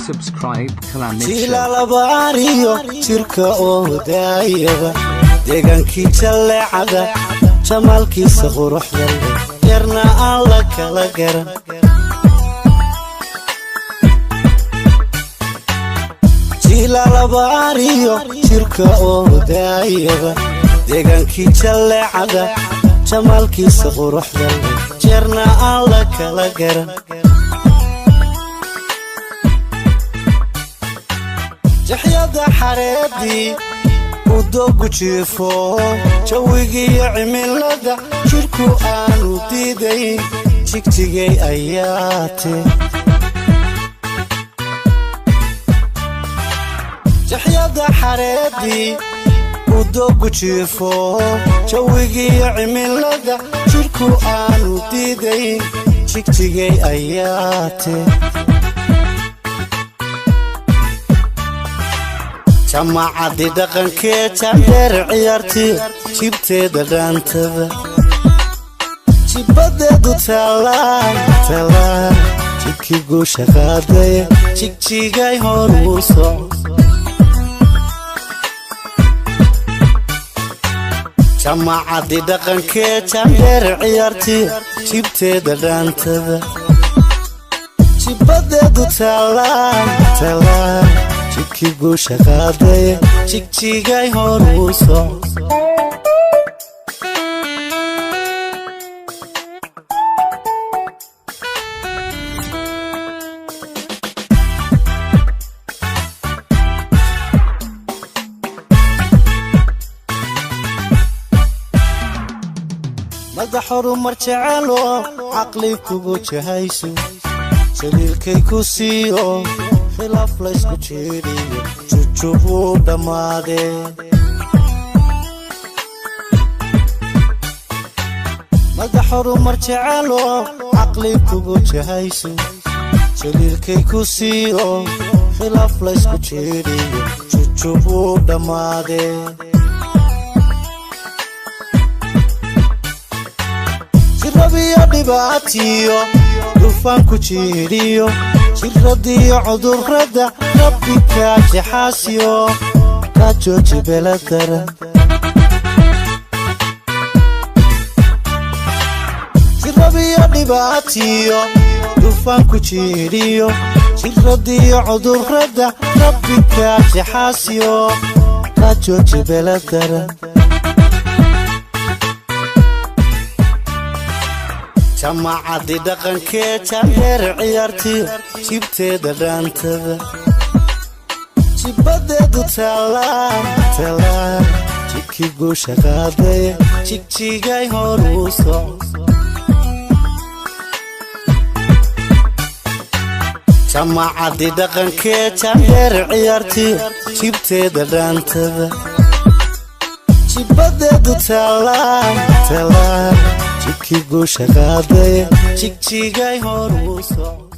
Subscribe Calamity Show. Jilaalabaariyo jirka oo daayaba, deegaankii jalleecada, jamaalkiisa quruxda leh, yarna aan la kala garan. Jilaalabaariyo jirka oo daayaba, deegaankii jalleecada, jamaalkiisa quruxda leh, jeerna aan la kala garan. Jaxyada xareedii uu doogu jiifo, jawigiiyo cimilada jidhku aanu diidayn, jigjigay ayaate. Jaxyada xareedii uu doogu jiifo, jawigiiyo cimilada jidhku aanu diidayn, jigjigay ayaate. Jamacadii dhaqankee jandheer ciyaartii, jibteeda dhaantada, jibbadeedu taalaa taalaa, jidkii guusha qaadaya, jigjigay hor uu soco. Jamacadii dhaqankee jandheer ciyaartii, jibteeda dhaantada, jibbadeedu taalaa taalaa, jidkii guusha qaadaya, jigjigay hor uu soco. Madax horumar jecelo, caqli kugu jahayso, jaliilkay ku siiyo, khilaaf laysku jeediyo, jujub wuu dhammaadee. Madax horumar jecelo, caqli kugu jahayso, jaliilkay ku siiyo, khilaaf laysku jeediyo, jujub wuu dhammaadee. Jirabiyo dhibaatiyo dufaanku jiidhiyo, jiradiyo cudurrada rabbi kaa jaxaasiyo, kaa jooji beladara. Jirabiyo dhibaatiyo dufaanku jiidhiyo, jiradiyo cudurrada rabbi kaa jaxaasiyo, kaa jooji beladara. Jamacadii dhaqankee jandheer ciyaartii, jibteeda dhaantada, jibbadeedu taalaa taalaa, jidkii guusha qaadaya, jigjigay hor uu soco. Jamacadii dhaqankee jandheer ciyaartii, jibteeda dhaantada, jibbadeedu taalaa taalaa, jidkii guusha qaadaya, jigjigay hor uu soco.